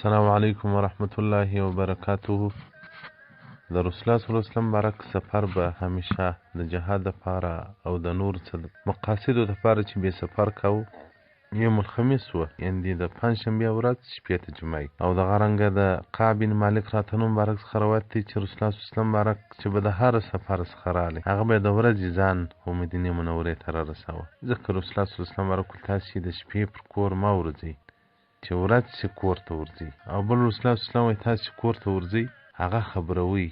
السلام علیکم ورحمت الله وبرکاته. د رسول الله صلی الله علیه وسلم مبارک سفر به همیشه د جهاد لپاره او د نور څه مقاصدو لپاره چې به سفر کاوه، یوم الخمیس وه، یعنې د پنجشنبې ورځ شپې ته جمعه. او دغه رنګه د قعب بن مالک راتنو مبارک څخه روایت دی چې رسول الله صلی الله علیه وسلم مبارک چې به د هر سفر څخه راغلی، هغه به د ورځې ځان و مدینې منورې ته رارساوه. ځکه رسول الله صلی الله علیه وسلم مبارک ویل، تاسې د شپې پر کور مه ورځئ چې ورځ شي کور ته ورځئ. او بل رسول الله صلی الله علیه وسلم وایي، تاسې چې کور ته ورځئ هغه خبروئ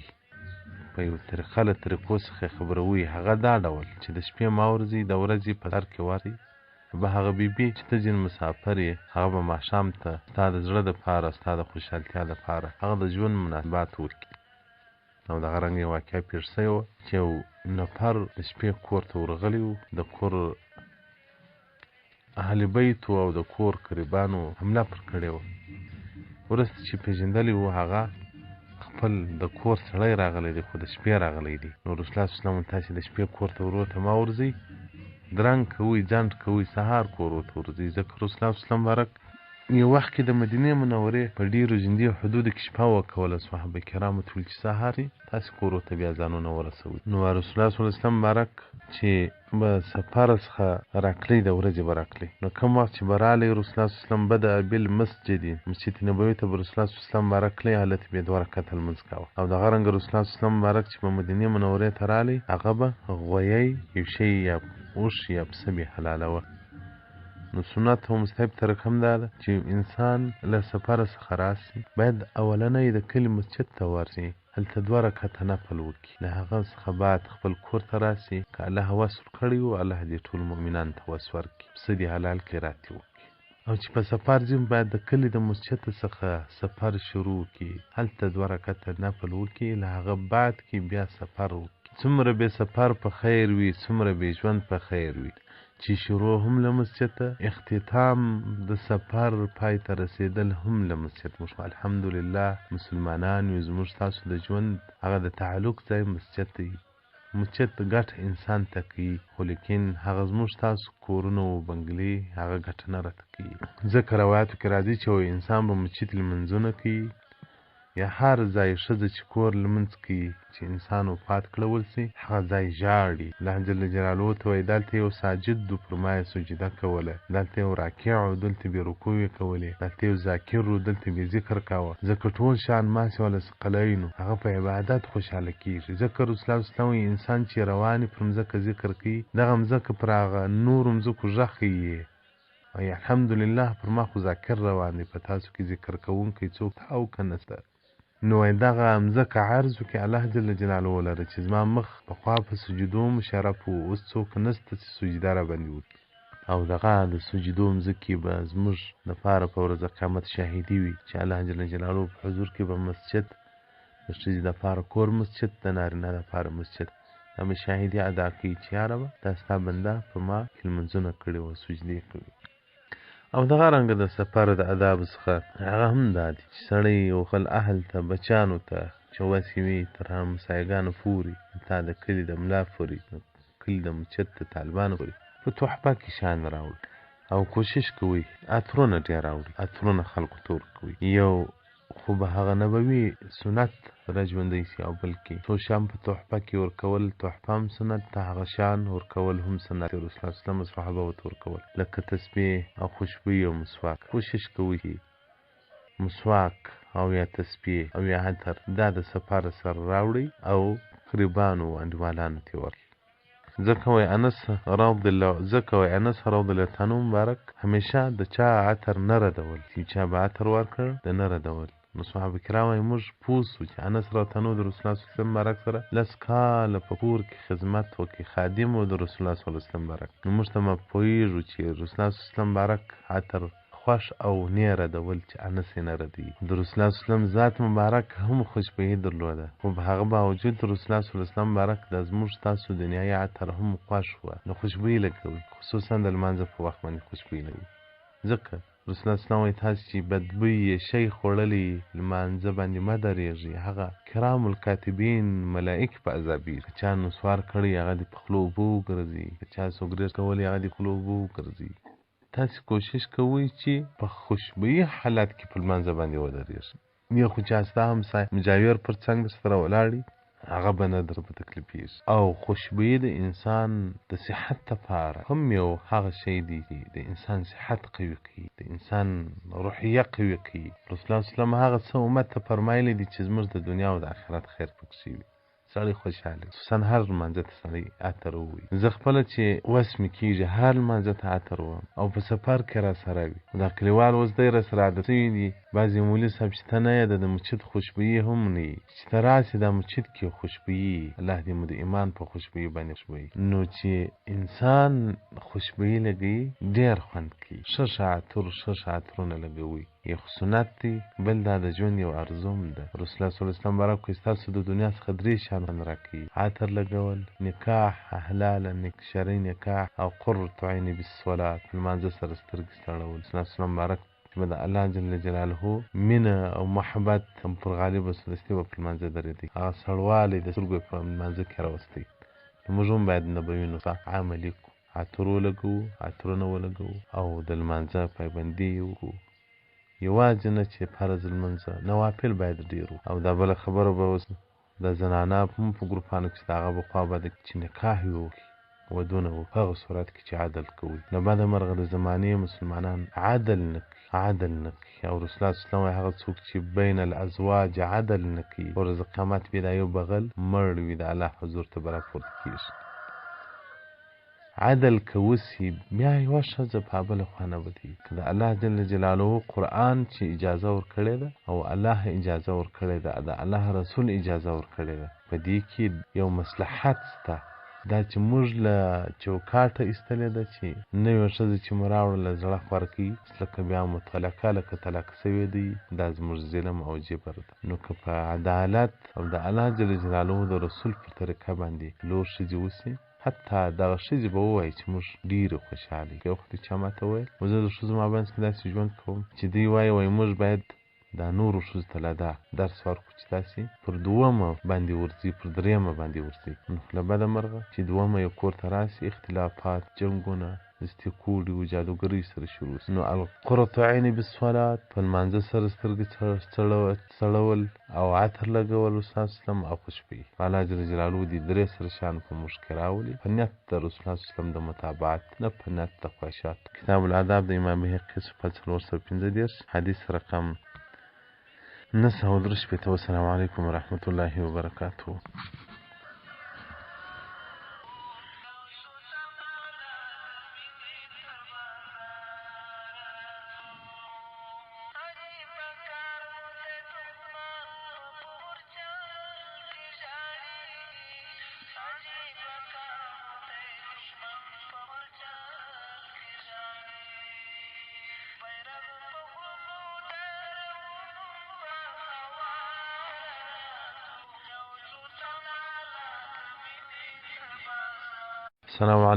په یو طریقه له طریقو څخه یې خبروئ، هغه دا ډول چې د شپې مه ورځئ، د ورځې په سر کې ورځئ. به هغه بیبي چې ته ځین مسافر یې، هغه به ماښام ته ستا د زړه دپاره، ستا د خوشحالتیا دپاره هغه د ژوند مناسبات وکړي. او دغه رنګ یو واقعه پېښ شوې وه چې یو نفر د شپې کور ته ورغلی و، د کور اهل بیتو او د کور قریبانو حمله پر کړې وه. وروسته چې پېژندلی و هغه خپل د کور سړی راغلی دی، خو د شپې راغلی دی. نو رسول الله صلی الله علیه وسلم تاسې د شپې کور ته ورو ته مه ورځئ، درنګ کوئ، ځنډ کوئ، سهار کورو ته ورځئ. ځکه رسول الله صلی الله علیه وسلم مبارک یو وخت کې د مدینې منورې په ډېرو ژوندي حدودو کې شپه وکوله، صحابه کرامو ته ویل چې سهار تاسې کورو ته بیا ځانونه ورسوئ. نو رسول الله صلی الله علیه وسلم مبارک چې به سفر څخه راکلی، د ورځې به راکلی، نو کوم وخت چې به رالی رسول الله صلی الله علیه وسلم بدأ بالمسجد، مسجد نبوي ته به رسول الله صلی الله علیه وسلم مبارک کلی حالت به دوه رکعته لمونځ کاوه. او دغه رنګه رسول الله صلی الله علیه وسلم مبارک چې به مدینې منورې ته رالی، هغه به غویی یو شی یا اوښ یا پسه به حلالوه. نو سنت او مستحب طریقه هم دا ده چې انسان له سفر څخه راسي، باید اولنی د کلي مسجد ته ورشي، هلته دوه رکعته نفل وکړي، له هغه څخه بعد خپل کور ته راسي. که الله وس ورکړی وو، الله دې ټولو مؤمنانو ته وس ورکړي، پسه دې حلال کړي، راتې وکړي. او چې په سفر ځي باید د کلي د مسجد څخه سفر شروع کړي، هلته دوه رکعته نفل وکړي، له هغه بعد کې بیا سفر وکړي. څومره به سفر په خیر وي، څومره به ژوند په خیر وي، چې شروع هم له مسجده، اختتام د سفر پای ته رسېدل هم له مسجد. موږ خو الحمدلله مسلمانان یو، زموږ تاسو د ژوند هغه د تعلق ځای مسجد دی. مسجد ګټه انسان ته کوي، خو لیکن هغه زموږ تاسو کورونه او بنګلې هغه ګټه نه راته کوي. ځکه روایتو کې راځي چې یو انسان به مسجد لمونځونه کوي یا هر ځای ښځه چې کور لمونځ کوي، چې انسان وفات کړول سي هغه ځای ژاړي، الله جل جلاله ته وایي دلته یو ساجد و، پر ما یې سجده کوله، دلته یو راکع و، دلته بې رکوع کولې، دلته یو ذاکر و، دلته بې ذکر کاوه. ځکه ټول شان ما سوا له ثقلینو هغه په عبادت خوشحاله کېږي. ځکه رسول الله صلی الله علیه وسلم وایي انسان چې رواني پر مځکه ذکر کوي، دغه مځکه پر هغه نورو مځکو ږغ کوي، وایي الحمدلله پر ما خو ذاکر روان دی، په تاسو کې ذکر کوونکی څوک ته او که نسته. نو وایي دغه مځکه عرض وکړي الله جل جلاله لره چې زما مخ پخوا په سجدو مشرف و، اوس څوک نسته چې سجده را باندې وکړي. او دغه د سجدو مځکې به زموږ دپاره په ورځ قیامت شاهدي وي چې الله جل جلاله په حضور کې به مسجد د ښځې دپاره کور مسجد، د نارینه دپاره مسجد، دا به شاهدي ادا کوي چې یا ربه دا ستا بنده په ما کې لمونځونه کړي وه، سجدې کړي. او دغه رنګه د سفر د ادابو څخه هغه هم دا دي چې سړی یو خپل اهل ته، بچیانو ته چې وسې وي تر همسایګانو پورې، حتی د کلي د ملا پورې، د کلي د مسجد د طالبانو پورې په تحفه کې شیان راوړي. او کوشش کوئ عطرونه ډېر راوړي، عطرونه خلکو ته ورکوي. یو خو به هغه نبوي سنت را ژوندی سي، او بلکې څو شیان په تحفه کې ورکول، تحفه هم سنت ته، هغه شیان ورکول هم سنت دی. رسول الله صلی الله علیه وسلم صحابه ته ورکول لکه تسبیح او خوشبویي او مسواک. کوشش کوئ چې مسواک او یا تسبیح او یا عطر دا د سفر سره راوړئ او قریبانو او انډیوالانو ته یې ورکړئ. ځکه وایي انس رضی الله ځکه وایي انس رضی الله تعالی مبارک همیشه د چا عطر نه ردول، چې چا به عطر ورکړ د نه ردول. نو صحابه کرام وایي موږ پوه سو چې انس رضی الله عنه د رسول الله صلی الله علیه وسلم مبارک سره 10 کاله په کور کې خدمت وکړي، خادم و د رسول الله صلی الله علیه وسلم مبارک. نو موږ ته ما پوهېږو چې رسول الله صلی الله علیه وسلم مبارک عطر خوښ او نه ردول چې انس یې نه ردوي. د رسول الله صلی الله علیه وسلم ذات مبارک هم خوشبویي درلوده، خو په هغه باوجود د رسول الله صلی الله علیه وسلم مبارک د زموږ تاسو دنیایي عطر هم خوښ وه، نو خوشبویي لګوي، خصوصا د لمانځه په وخت باندې خوشبویي لګوي. ځکه رسول الله صلی الله علیه وسلم وایي تاسو چې بدبوی یې شی خوړلی لمانځه باندې مه درېږئ، هغه کرام الکاتبین ملائک په عذابېږي. که چا نسوار کړی هغه دې په خوله اوبه وګرځي، که چا سګرېټ کولی هغه دې په خوله اوبه وګرځي. تاسې کوشش کوئ چې په خوشبويي حالت کې په لمانځه باندې ودرېږئ. یو خو چې ستا همسایه مجاور پر څنګ درسره ولاړ وي، هغه به نه درته په تکلیفېږي. او خوشبويي د انسان د صحت لپاره هم یو هغه شی دی چې د انسان صحت قوي کوي، د انسان روحیه قوي کوي. رسول الله صلی الله علیه وسلم هغه څه امت ته فرمایلي دي چې زموږ د دنیا او د آخرت خیر پکښې وي. سړی خوشحاله وي، خصوصا هر لمانځه ته سړی عطر ووهي. زه خپله چې وس مې کېږي هر لمانځه ته عطر وهم او په سفر کې راسره وي. خو دا کلیوال اوس دی راسره عادت شوي دي، بعضې مولوي صاحب چې ته نه یې د مسجد خوشبويي هم نه وي، چې ته راشې دا مسجد کې خوشبويي وي، الله دې مو د ایمان په خوشبويي باندې خوشبويي. نو چې انسان خوشبويي لګوي ډېر خوند کوي، ښه ښه عطر ښه ښه عطرونه لګوئ. یو خو سنت دی، بل دا د ژوند یو ارزو هم ده. رسول الله صلی الله علیه وسلم مبارک وایي، ستاسو د دنیا څخه درې شیان خوند راکوي، عطر لګول، نکاح، حلاله شرعي نکاح او قرة عین بالصلاة، په لمانځه سره سترګې سړول. رسول الله صلی الله علیه وسلم مبارک چې به د الله جل جلاله مینه او محبت هم پر غالبه سو، دستي به په لمانځه درېدی، هغه سړوالی د سترګو یې په لمانځه کې راوستی. نو موږ هم باید نبوي نسخه عملي کړو. عطر ولګوو، عطرونه ولګوو او د لمانځه پایبندي یې وکړو، یوازې نه چې فرض لمونځ، نوافل باید ډېر وکړو. او دا بله خبره به اوس د زنانه هم په ګروپانو کې شته، هغه به خوا به چې نکاح یې وکړي، ودونه وکړي، په هغه صورت کې چې عدل کوي. له بده مرغه د زمانې مسلمانان عدل نه کوي، عدل نه کوي. او رسول الله صلی الله علیه وسلم وایي، هغه څوک چې بین الازواج عدل نه کوي، په ورځ قیامت به دا یو بغل مړ وي، د الله حضور ته به راپورته کېږي. عدل که وسي بیا یوه ښځه په بله خوا نه بدوي. که د الله جل جلاله قرآن چې اجازه ورکړې ده او الله اجازه ورکړې ده، د الله رسول اجازه ورکړې ده، په دې کې یو مصلحت شته. دا چې موږ له چوکاټه ایستلې ده چې نوې ښځه چې مو راوړله زړه خور کوي، لکه بیا مطلقه لکه طلاق شوې دی، دا زموږ ظلم او جبر ده. نو که په عدالت او د الله جل جلاله د رسول پر طریقه باندې لور ښځې وسي، حتی دغه ښځې به ووایي چې موږ ډېرې خوشحاله یو. یو وخت چا ماته وویل، زه د ښځو مابینځ کې داسې ژوند کوم چې دوی وایي، وایي موږ باید دا نورو ښځو ته لا دا درس ورکړو چې تاسې پر دومه باندې ورځي، پر درېیمه باندې ورځي. نو خو له بده مرغه چې دومه یو کور ته راشي، اختلافات، جنګونه، دستي کوډې و جادوګرۍ سره شروع شي. نو القرة عین بالصلاة، په لمانځه سره سترګې څړول او عطر لګول رسول الله صلی الله علیه وسلم او خوشبویي. الله جل جلاله دې درې سره شیان په موږ کې راولي، په نیت د رسول الله صلی الله علیه وسلم د متابعت، نه په نیت د خواهشاتو. کتاب الآداب د امام بیهقي صفحه 435، حدیث رقم 963. والسلام علیکم ورحمة الله وبرکاته. السلام علیکم.